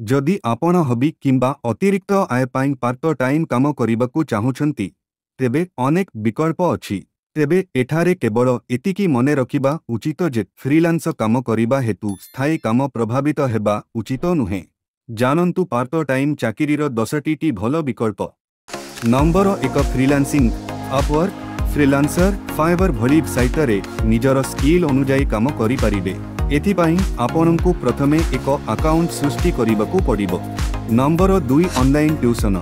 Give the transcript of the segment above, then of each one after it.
ଯଦି ଆପଣ ହବି କିମ୍ବା ଅତିରିକ୍ତ ଆୟ ପାଇଁ ପାର୍ଟ ଟାଇମ୍ କାମ କରିବାକୁ ଚାହୁଁଛନ୍ତି, ତେବେ ଅନେକ ବିକଳ୍ପ ଅଛି। ତେବେ ଏଠାରେ କେବଳ ଏତିକି ମନେ ରଖିବା ଉଚିତ ଯେ ଫ୍ରିଲାନ୍ସ କାମ କରିବା ହେତୁ ସ୍ଥାୟୀ କାମ ପ୍ରଭାବିତ ହେବା ଉଚିତ ନୁହେଁ। ଜାଣନ୍ତୁ ପାର୍ଟ ଟାଇମ୍ ଚାକିରିର 10ଟି ଭଲ ବିକଳ୍ପ। Number 1, freelancing. Upwork, Freelancer, Fiverr ଭଳି ସାଇଟରେ ନିଜର ସ୍କିଲ୍ ଅନୁଯାୟୀ କାମ କରିପାରିବେ। ଏଥିପାଇଁ ଆପଣଙ୍କୁ ପ୍ରଥମେ ଏକ ଆକାଉଣ୍ଟ ସୃଷ୍ଟି କରିବାକୁ ପଡ଼ିବ। Number 2, online tuition.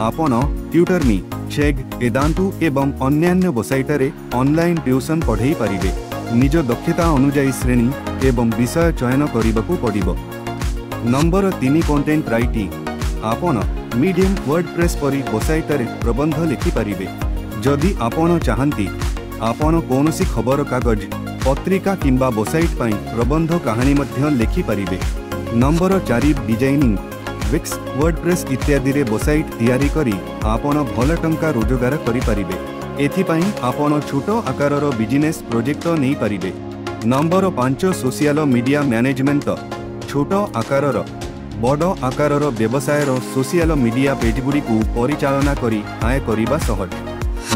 ଆପଣ ଟ୍ୟୁଟରମି, ଛେଗ୍, ବେଦାନ୍ତୁ ଏବଂ ଅନ୍ୟାନ୍ୟ ୱେବସାଇଟରେ ଅନଲାଇନ୍ ଟ୍ୟୁସନ ପଢ଼େଇ ପାରିବେ। ନିଜ ଦକ୍ଷତା ଅନୁଯାୟୀ ଶ୍ରେଣୀ ଏବଂ ବିଷୟ ଚୟନ କରିବାକୁ ପଡ଼ିବ। Number 3, content writing. ଆପଣ ମିଡିୟମ୍, ୱାର୍ଡପ୍ରେସ୍ ପରି ୱେବସାଇଟରେ ପ୍ରବନ୍ଧ ଲେଖିପାରିବେ। ଯଦି ଆପଣ ଚାହାନ୍ତି, ଆପଣ କୌଣସି ଖବରକାଗଜ, ପତ୍ରିକା କିମ୍ବା ୱେବସାଇଟ୍ ପାଇଁ ପ୍ରବନ୍ଧ କାହାଣୀ ମଧ୍ୟ ଲେଖିପାରିବେ। Number 4, designing. ୱିକ୍ସ, ୱାର୍ଡପ୍ରେସ୍ ଇତ୍ୟାଦିରେ ୱେବସାଇଟ୍ ତିଆରି କରି ଆପଣ ଭଲ ଟଙ୍କା ରୋଜଗାର କରିପାରିବେ। ଏଥିପାଇଁ ଆପଣ ଛୋଟ ଆକାରର ବିଜିନେସ୍ ପ୍ରୋଜେକ୍ଟ ନେଇପାରିବେ। Number 5, social media management. ଛୋଟ ଆକାରର, ବଡ଼ ଆକାରର ବ୍ୟବସାୟର ସୋସିଆଲ ମିଡିଆ ପେଜ୍ଗୁଡ଼ିକୁ ପରିଚାଳନା କରି ଆୟ କରିବା ସହଜ।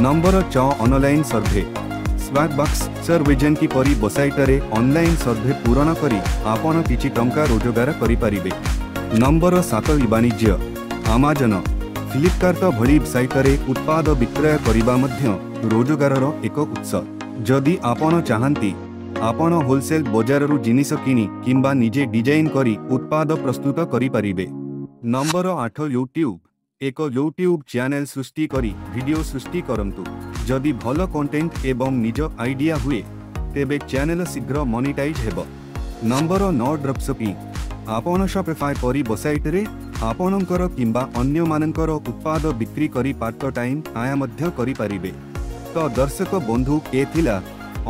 Number 6, online survey. ସ୍ୱାଗବକ୍ସ, ସର୍ଭେଜେଣ୍ଟି ପରି ୱେବସାଇଟରେ ଅନଲାଇନ୍ ସର୍ଭେ ପୂରଣ କରି ଆପଣ କିଛି ଟଙ୍କା ରୋଜଗାର କରିପାରିବେ। ନମ୍ବର 7, ବାଣିଜ୍ୟ। ଆମାଜନ, ଫ୍ଲିପକାର୍ଟ ଭଳି ସାଇଟରେ ଉତ୍ପାଦ ବିକ୍ରୟ କରିବା ମଧ୍ୟ ରୋଜଗାରର ଏକ ଉତ୍ସ। ଯଦି ଆପଣ ଚାହାନ୍ତି, ଆପଣ ହୋଲସେଲ ବଜାରରୁ ଜିନିଷ କିଣି କିମ୍ବା ନିଜେ ଡିଜାଇନ୍ କରି ଉତ୍ପାଦ ପ୍ରସ୍ତୁତ କରିପାରିବେ। Number 8, YouTube. ଏକ ୟୁଟ୍ୟୁବ୍ ଚ୍ୟାନେଲ ସୃଷ୍ଟି କରି ଭିଡିଓ ସୃଷ୍ଟି କରନ୍ତୁ। ଯଦି ଭଲ କଣ୍ଟେଣ୍ଟ ଏବଂ ନିଜ ଆଇଡିଆ ହୁଏ, ତେବେ ଚ୍ୟାନେଲ ଶୀଘ୍ର ମନିଟାଇଜ୍ ହେବ। Number 9, dropshipping. ଆପଣ ସପିଫାଏ ପରି ୱେବସାଇଟରେ ଆପଣଙ୍କର କିମ୍ବା ଅନ୍ୟମାନଙ୍କର ଉତ୍ପାଦ ବିକ୍ରି କରି ପାର୍ଟ ଟାଇମ୍ ଆୟ ମଧ୍ୟ କରିପାରିବେ। ତ ଦର୍ଶକ ବନ୍ଧୁ, ଏ ଥିଲା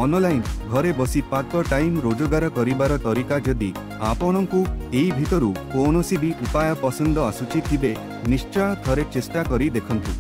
ଅନଲାଇନ୍ ଘରେ ବସି ପାର୍ଟ ଟାଇମ୍ ରୋଜଗାର କରିବାର ତରିକା। ଯଦି ଆପଣଙ୍କୁ ଏଇ ଭିତରୁ କୌଣସି ବି ଉପାୟ ପସନ୍ଦ ଆସୁଛି ଥିବେ, ନିଶ୍ଚୟ ଥରେ ଚେଷ୍ଟା କରି ଦେଖନ୍ତୁ।